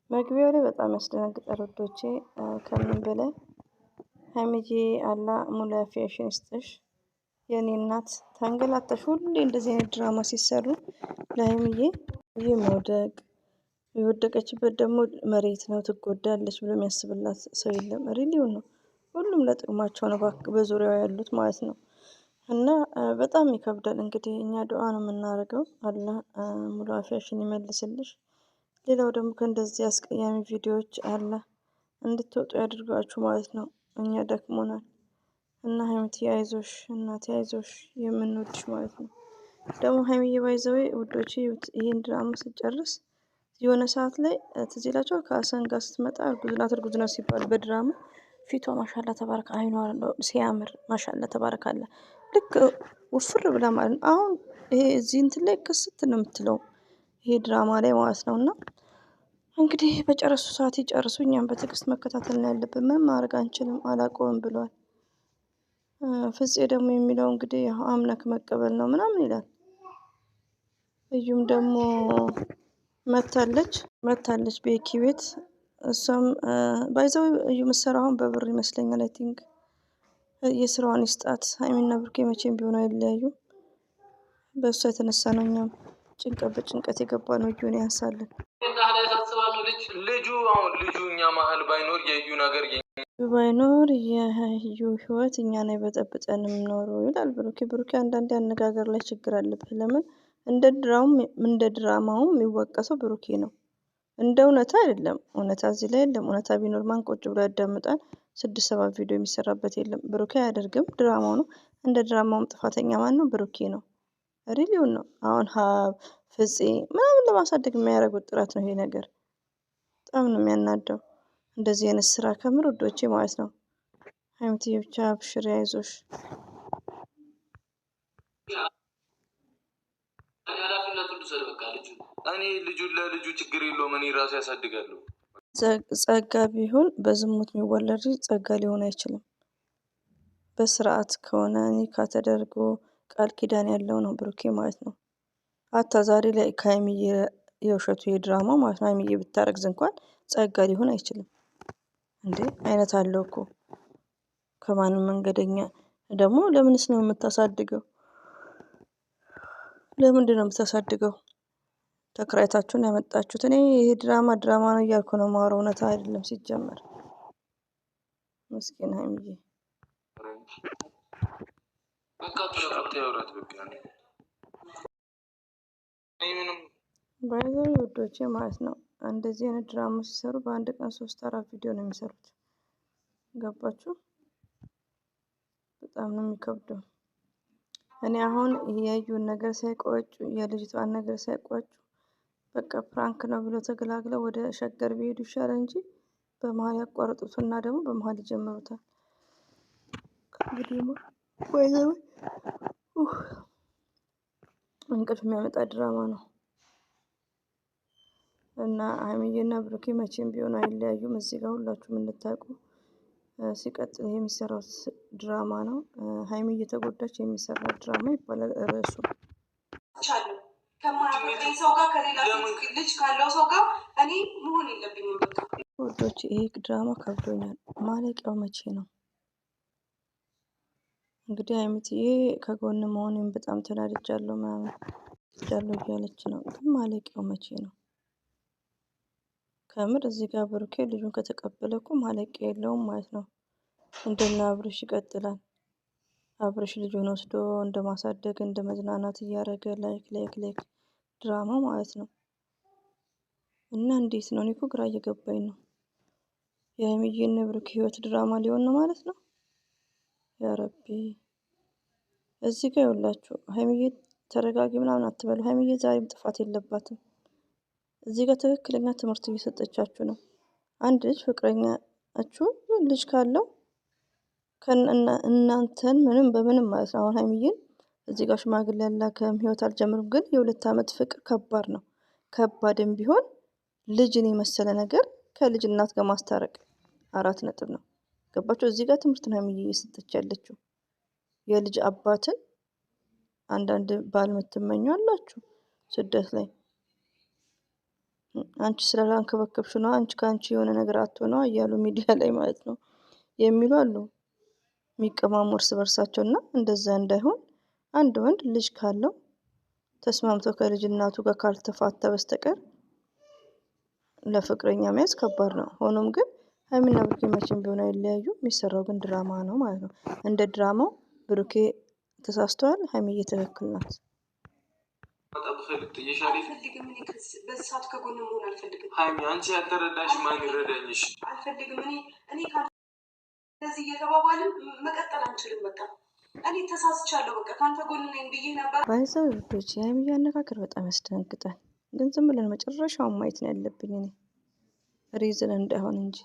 መግቢያው ላይ በጣም ያስደነግጣል ውዶቼ። ከምንም በላይ ሀይሚዬ አላህ ሙሉ አፊያሽን ይስጥሽ የኔ እናት። ታንገላታሽ። ሁሌ እንደዚህ አይነት ድራማ ሲሰሩ ለሀይሚዬ ይህ መውደቅ የወደቀችበት ደግሞ መሬት ነው ትጎዳለች ብሎ የሚያስብላት ሰው የለም። Really ውን ነው ሁሉም ለጥቅማቸው ነው በዙሪያው ያሉት ማለት ነው። እና በጣም ይከብዳል። እንግዲህ እኛ ዱዓ ነው የምናደርገው፣ አላህ ሙሉ አፊያሽን ይመልስልሽ። ሌላው ደግሞ ከእንደዚህ አስቀያሚ ቪዲዮዎች አላህ እንድትወጡ ያድርጋችሁ ማለት ነው። እኛ ደክሞናል እና ሀይሚትዬ አይዞሽ፣ እናቴ አይዞሽ፣ የምንወድሽ ማለት ነው። ደግሞ ሀይሚዬ by the way ውዶቼ ይህን ድራማ ስጨርስ የሆነ ሰዓት ላይ ትዝ ይላቸዋል። ከሀሰን ጋር ስትመጣ እርጉዝ ናት እርጉዝ ናት ሲባል በድራማ ፊቷ ማሻላ ተባረክ፣ አይኗ ሲያምር ማሻላ ተባረካለ። ልክ ውፍር ብላ ማለት ነው። አሁን ይሄ እዚህ እንትን ላይ ክስት ነው የምትለው ይሄ ድራማ ላይ ማለት ነው። እና እንግዲህ በጨረሱ ሰዓት ይጨርሱ። እኛም በትዕግስት መከታተል ነው ያለብን። ምንም ማድረግ አንችልም። አላቆምም ብሏል። ፍፄ ደግሞ የሚለው እንግዲህ አምነክ መቀበል ነው ምናምን ይላል። እዩም ደግሞ መታለች መታለች ቤኪ ቤት። እሷም by the way እዩ የምትሰራው አሁን በብር ይመስለኛል። I think የስራዋን ይስጣት። ሀይሚና ብሩኬ መቼም ቢሆን አይለያዩም። በእሷ የተነሳ ነው እኛም ጭንቀት በጭንቀት የገባ ነው። እዩን ያንሳለን። ልጁ አሁን ልጁ እኛ መሀል ባይኖር የዩ ነገር ባይኖር የዩ ህይወት እኛን አይበጠብጠንም ኖሮ ይላል ብሩኬ። ብሩኬ አንዳንዴ አነጋገር ላይ ችግር አለበት። ለምን እንደ ድራማውም የሚወቀሰው ብሩኬ ነው። እንደ እውነታ አይደለም። እውነታ እዚህ ላይ የለም። እውነታ ቢኖር ማን ቁጭ ብሎ ያዳምጣል? ስድስት ሰባት ቪዲዮ የሚሰራበት የለም። ብሩኬ አያደርግም። ድራማው ነው። እንደ ድራማውም ጥፋተኛ ማን ነው? ብሩኬ ነው። Really ውን ነው። አሁን ሀብ ፍፄ ምናምን ለማሳደግ የሚያደርጉት ጥረት ነው ይሄ ነገር። በጣም ነው የሚያናደው እንደዚህ አይነት ስራ ከምር ውዶቼ ማለት ነው። ሀይሚትዬ ብቻ አብሽሪ፣ አይዞሽ። እኔ ልጁን ለልጁ ችግር የለውም። እኔ ራሱ ያሳድጋለሁ። ጸጋ ቢሆን በዝሙት የሚወለድ ልጅ ጸጋ ሊሆን አይችልም። በስርዓት ከሆነ ኒካ ተደርጎ ቃል ኪዳን ያለው ነው ብሩኬ ማለት ነው። አታ ዛሬ ላይ ከሀይሚዬ የውሸቱ የድራማ ማለት ነው። ሀይሚዬ ብታረግዝ እንኳን ጸጋ ሊሆን አይችልም። እንዴ አይነት አለው እኮ ከማንም መንገደኛ ደግሞ ለምንስ ነው የምታሳድገው? ለምንድን ነው የምታሳድገው? ተከራይታችሁን ያመጣችሁት። እኔ ይሄ ድራማ ድራማ ነው እያልኩ ነው የማወራው፣ እውነት አይደለም ሲጀመር። ምስኪን ሀይሚዬ By the way ውዶቼ ማለት ነው። እንደዚህ አይነት ድራማ ሲሰሩ በአንድ ቀን ሶስት አራት ቪዲዮ ነው የሚሰሩት። ገባችሁ? በጣም ነው የሚከብደው። እኔ አሁን የእዩን ነገር ሳይቋጩ የልጅቷን ነገር ሳይቋጩ በቃ prank ነው ብሎ ተገላግለው ወደ ሸገር ቢሄዱ ይሻላል እንጂ በመሀል ያቋርጡትና ደግሞ በመሀል ይጀምሩታል። እንግዲህ by the way እንቅልፍ የሚያመጣ ድራማ ነው እና ሀይሚዬና ብሩኬ መቼም ቢሆን አይለያዩም። እዚህ ጋር ሁላችሁም እንድታውቁ። ሲቀጥል ይሄ የሚሰራው ድራማ ነው። ሀይሚ እየተጎዳች የሚሰራ ድራማ ይባላል ርዕሱ። ከማያፈቅረኝ ሰው ጋር ከሌላ ልጅ ካለው ሰው ጋር እኔ መሆን የለብኝም። በቃ ውዶች፣ ይሄ ድራማ ከብዶኛል። ማለቂያው መቼ ነው? እንግዲህ ሀይሚትዬ ከጎን መሆኔን በጣም ተናድጃለሁ ምናምን ጃለሁ እያለች ነው። ግን ማለቂያው መቼ ነው? ከምር እዚህ ጋር ብሩኬ ልጁን ከተቀበለ እኮ ማለቂያ የለውም ማለት ነው። እንደነ አብርሽ ይቀጥላል። አብርሽ ልጁን ወስዶ እንደ ማሳደግ እንደ መዝናናት እያደረገ like like like ድራማ ማለት ነው። እና እንዴት ነው? እኔ እኮ ግራ እየገባኝ ነው። የሀይሚዬና ብሩኬ ህይወት ድራማ ሊሆን ነው ማለት ነው። ያ ረቢ እዚህ ጋር ይኸውላችሁ ሀይሚዬ ተረጋጊ ምናምን አትበሉ። ሀይሚዬ ዛሬም ጥፋት የለባትም። እዚህ ጋር ትክክለኛ ትምህርት እየሰጠቻችሁ ነው። አንድ ልጅ ፍቅረኛችሁ ልጅ ካለው እናንተን ምንም በምንም ማለት ነው። አሁን ሀይሚዬን እዚህ ጋር ሽማግሌ ያላከም ህይወት አልጀምርም፣ ግን የሁለት ዓመት ፍቅር ከባድ ነው። ከባድም ቢሆን ልጅን የመሰለ ነገር ከልጅ እናት ጋር ማስታረቅ አራት ነጥብ ነው። ገባችሁ? እዚህ ጋር ትምህርት ነው ሀይሚዬ እየሰጠች ያለችው። የልጅ አባትን አንዳንድ ባል የምትመኙ አላችሁ ስደት ላይ አንቺ ስላላንከበከብሽ ነው፣ አንቺ ከአንቺ የሆነ ነገር አትሆ ነው እያሉ ሚዲያ ላይ ማለት ነው የሚሉ አሉ፣ የሚቀማሙ እርስ በርሳቸው። እና እንደዛ እንዳይሆን አንድ ወንድ ልጅ ካለው ተስማምቶ ከልጅ እናቱ ጋር ካልተፋታ በስተቀር ለፍቅረኛ መያዝ ከባድ ነው። ሆኖም ግን ሀይሚና ብሩኬ መቼም ቢሆን አይለያዩ። የሚሰራው ግን ድራማ ነው ማለት ነው። እንደ ድራማው ብሩኬ ተሳስተዋል፣ ሀይሚዬ ትክክል ናት። አልፈልግም። እኔ በዚህ ሰዓት ከጎን መሆን አልፈልግም። ሀይሚ፣ አንቺ ያልተረዳሽ ማን ይረዳኝሽ? አልፈልግም። እኔ እንደዚህ እየተባባልን መቀጠል አንችልም። በቃ እኔ ተሳስቻለሁ። በቃ ከአንተ ጎን ነኝ ብዬ ነበር። By the way ውዶች፣ የሀይሚዬ አነጋገር በጣም ያስደነግጣል። ግን ዝም ብለን መጨረሻውን ማየት ነው ያለብኝ እኔ reason እንዳይሆን እንጂ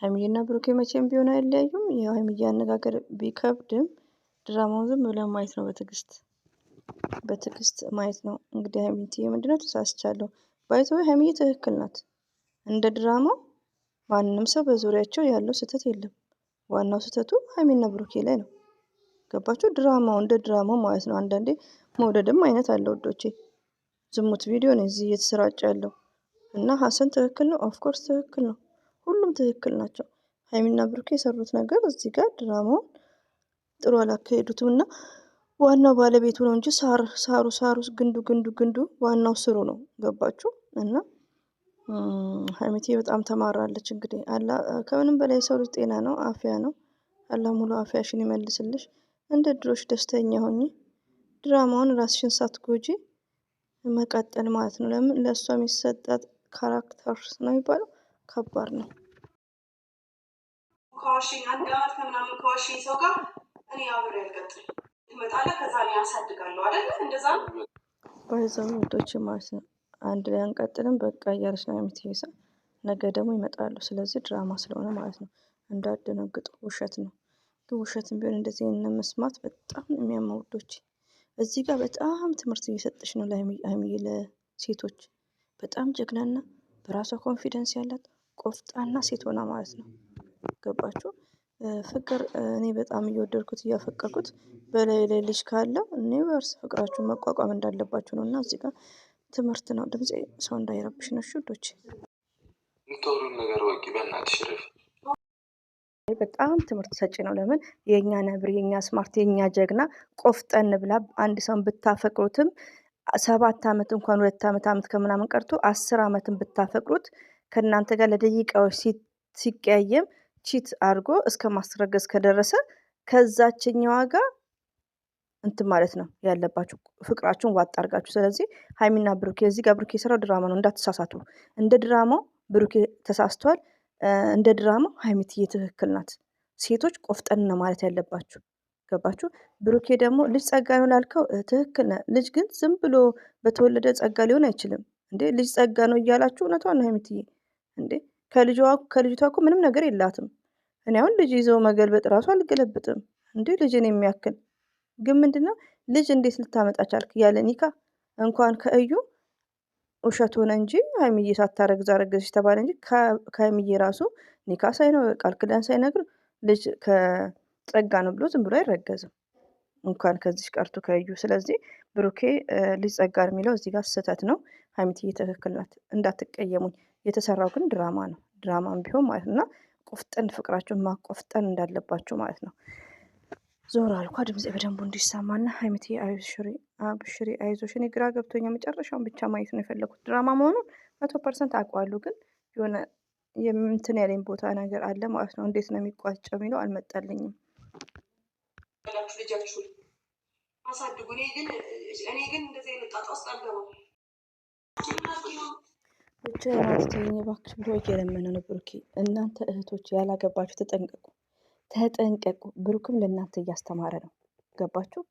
ሀይሚዬና ብሩኬ መቼም ቢሆን አይለያዩም። የሀይሚዬ አነጋገር ቢከብድም ድራማውን ዝም ብለን ማየት ነው፣ በትዕግስት በትዕግስት ማየት ነው። እንግዲህ ሀይሚዬ ምንድነው ተሳስቻለሁ by the way፣ ሀይሚዬ ትክክል ናት። እንደ ድራማው ማንም ሰው በዙሪያቸው ያለው ስህተት የለም። ዋናው ስህተቱ ሀይሚና ብሩኬ ላይ ነው። ገባችሁ? ድራማው እንደ ድራማው ማለት ነው። አንዳንዴ መውደድም አይነት አለ ውዶቼ። ዝሙት ቪዲዮ ነው እዚህ እየተሰራጨ ያለው እና ሀሰን ትክክል ነው። Of course ትክክል ነው። ሁሉም ትክክል ናቸው። ሀይሚና ብሩኬ የሰሩት ነገር እዚህ ጋር ድራማውን ጥሩ አላካሄዱትም እና ዋናው ባለቤቱ ነው እንጂ ሳር ሳሩ ሳሩ ግንዱ ግንዱ ግንዱ ዋናው ስሩ ነው። ገባችሁ? እና ሀይሚቴ በጣም ተማራለች። እንግዲህ አላህ ከምንም በላይ የሰው ልጅ ጤና ነው፣ አፍያ ነው። አላህ ሙሉ አፍያሽን ይመልስልሽ። እንደ ድሮሽ ደስተኛ ሆኚ ድራማውን ራስሽን ሳትጎጂ መቀጠል ማለት ነው። ለምን ለእሷ የሚሰጣት character ነው የሚባለው ከባድ ነው። ከዋሸኝ አንድ አመት ከምናምን ከዋሸኝ ሰው ጋር እኔ አብሬ አልቀጥልም። ትመጣለህ፣ ከዛ እኔ አሳድጋለሁ አይደለ? እንደዛ ነው። By the way ውዶች ማለት ነው። አንድ ላይ አንቀጥልም በቃ እያለች ነው የምትይዛ። ነገ ደግሞ ይመጣሉ። ስለዚህ ድራማ ስለሆነ ማለት ነው እንዳትደነግጡ፣ ውሸት ነው። ግን ውሸትም ቢሆን እንደዚህ አይነት መስማት በጣም ነው የሚያመው ውዶች። እዚህ ጋር በጣም ትምህርት እየሰጠች ነው ለሀይሚዬ፣ ለሴቶች በጣም ጀግናና በራሷ confidence ያላት ቆፍጣና ሴት ሆና ማለት ነው። ገባችሁ? ፍቅር እኔ በጣም እየወደድኩት እያፈቀርኩት በላይ ላይ ልጅ ካለው ኒውቨርስ ፍቅራችሁን መቋቋም እንዳለባችሁ ነው። እና እዚህ ጋር ትምህርት ነው። ድምፄ ሰው እንዳይረብሽ ነው። እሺ ውዶች፣ የምታወሪውን ነገር ወቂ በእናትሽ ረፊ። በጣም ትምህርት ሰጪ ነው። ለምን የእኛ ነብር፣ የእኛ smart፣ የእኛ ጀግና ቆፍጠን ብላ አንድ ሰውን ብታፈቅሩትም 7 ዓመት እንኳን 2 ዓመት ዓመት ከምናምን ቀርቶ 10 ዓመትን ብታፈቅሩት ከእናንተ ጋር ለደቂቃዎች ሲቀያየም cheat አድርጎ እስከ ማስረገዝ ከደረሰ ከዛችኛዋ ጋር እንትን ማለት ነው ያለባችሁ፣ ፍቅራችሁን ዋጥ አድርጋችሁ። ስለዚህ ሀይሚና ብሩኬ እዚህ ጋር ብሩኬ የሰራው ድራማ ነው፣ እንዳትሳሳቱ። እንደ ድራማው ብሩኬ ተሳስቷል። እንደ ድራማው ሀይሚትዬ ትክክል ናት። ሴቶች ቆፍጠን ነው ማለት ያለባችሁ። ገባችሁ? ብሩኬ ደግሞ ልጅ ጸጋ ነው ላልከው ትክክል ነህ። ልጅ ግን ዝም ብሎ በተወለደ ጸጋ ሊሆን አይችልም እንዴ። ልጅ ጸጋ ነው እያላችሁ እውነቷን ነው ሀይሚትዬ። እንዴ ከልጅቷ እኮ ምንም ነገር የላትም። እኔ አሁን ልጅ ይዘው መገልበጥ ራሱ አልገለብጥም እንዴ ልጅን የሚያክል። ግን ምንድነው ልጅ እንዴት ልታመጣ ቻልክ? ያለ ኒካ እንኳን ከእዩ ውሸት ሆነ እንጂ ሀይሚዬ ሳታረግዝ አረገዘች ተባለ እንጂ ከሀይሚዬ ራሱ ኒካ ሳይኖር ቃል ኪዳን ሳይነግር ልጅ ከጸጋ ነው ብሎ ዝም ብሎ አይረገዝም። እንኳን ከዚች ቀርቶ ከእዩ። ስለዚህ ብሩኬ ልጅ ጸጋ ነው የሚለው እዚህ ጋር ስህተት ነው። ሀይሚትዬ ትክክል ናት። እንዳትቀየሙኝ። የተሰራው ግን ድራማ ነው። ድራማም ቢሆን ማለት ነው እና ቆፍጠን ፍቅራችሁን ማቆፍጠን እንዳለባችሁ ማለት ነው። ዞር አልኳ ድምፄ በደንቡ እንዲሰማና ሀይሚትዬ አብሽሪ አብሽሪ አይዞሽ። እኔ ግራ ገብቶኛ መጨረሻውን ብቻ ማየት ነው የፈለኩት። ድራማ መሆኑን 100% አውቀዋለሁ፣ ግን የሆነ እንትን ያለኝ ቦታ ነገር አለ ማለት ነው። እንዴት ነው የሚቋጨው የሚለው አልመጣልኝም። ያላችሁ ልጃችሁን አሳድጉ። እኔ ግን እንደዚህ አይነት ጣጣ ውስጥ አልገባም። ብቻ አትተይኝ እባክሽ ብሎ እየለመነ ነው ብሩኬ። እናንተ እህቶች ያላገባችሁ ተጠንቀቁ፣ ተጠንቀቁ። ብሩክም ለእናንተ እያስተማረ ነው። ገባችሁ?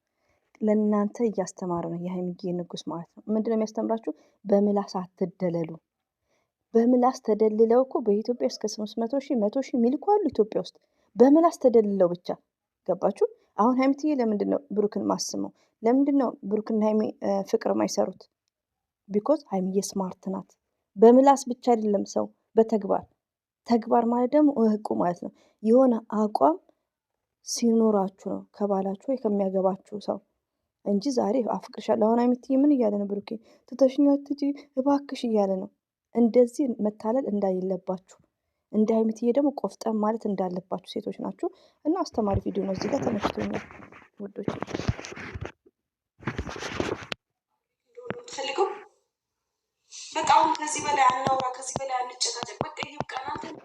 ለእናንተ እያስተማረ ነው። የሀይሚዬ ንጉስ ማለት ነው። ምንድነው የሚያስተምራችሁ? በምላስ አትደለሉ። በምላስ ተደልለው እኮ በኢትዮጵያ እስከ 800,000 100,000 የሚልኩ አሉ ኢትዮጵያ ውስጥ በምላስ ተደልለው ብቻ። ገባችሁ? አሁን ሀይሚትዬ ለምንድን ነው ብሩክን ማስመው? ለምንድን ነው ብሩክና ሀይሚ ፍቅር ማይሰሩት? Because ሀይሚዬ smart ናት። በምላስ ብቻ አይደለም ሰው በተግባር፣ ተግባር ማለት ደግሞ እህቁ ማለት ነው። የሆነ አቋም ሲኖራችሁ ነው ከባላችሁ ወይ ከሚያገባችሁ ሰው እንጂ ዛሬ አፍቅርሻለሁ። አሁን ሀይሚትዬ ምን እያለ ነው? ብሩኬ ትተሽኝ አትሂጂ እባክሽ እያለ ነው። እንደዚህ መታለል እንዳይለባችሁ እንደ ሀይሚትዬ ደግሞ ቆፍጠን ማለት እንዳለባችሁ ሴቶች ናችሁ። እና አስተማሪ ቪዲዮ ነው። እዚህ ጋር ተመችቶኛል ውዶች። ፈልገው በጣም ከዚህ በላይ አናውራ፣ ከዚህ በላይ አንጨቃጨቅ፣ በቃ ይብቃን።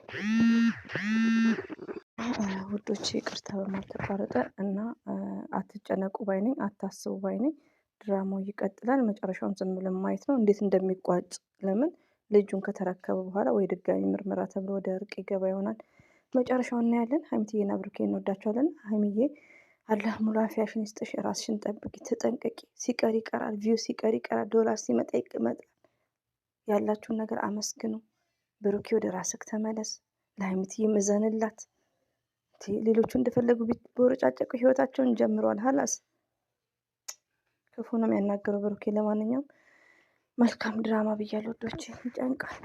ውዶች ይቅርታ በማለት ተቋረጠ እና አትጨነቁ ባይነኝ፣ አታስቡ ባይነኝ። ድራማው ይቀጥላል። መጨረሻውን ዝም ብለን ማየት ነው እንዴት እንደሚቋጭ። ለምን ልጁን ከተረከበ በኋላ ወይ ድጋሚ ምርመራ ተብሎ ወደ እርቅ ይገባ ይሆናል። መጨረሻውን እናያለን። ሀይሚዬና ብሩኬ እንወዳቸዋለን። ሀይሚዬ አላህ ሙሉ አፊያሽን ይስጥሽ። ራስሽን ጠብቂ፣ ተጠንቀቂ። ሲቀር ይቀራል፣ view ሲቀር ይቀራል፣ ዶላር ሲመጣ ይመጣል። ያላችሁን ነገር አመስግኑ። ብሩኬ ወደ ራስክ ተመለስ። ለሀይሚትዬ መዘንላት። ሌሎቹ እንደፈለጉ ቢቦረጫጨቁ ህይወታቸውን ጀምረዋል። ሀላስ ክፉ ነው የሚያናገረው ብሩኬ። ለማንኛውም መልካም ድራማ ብያለሁ ወዶች፣ ይጨንቃል።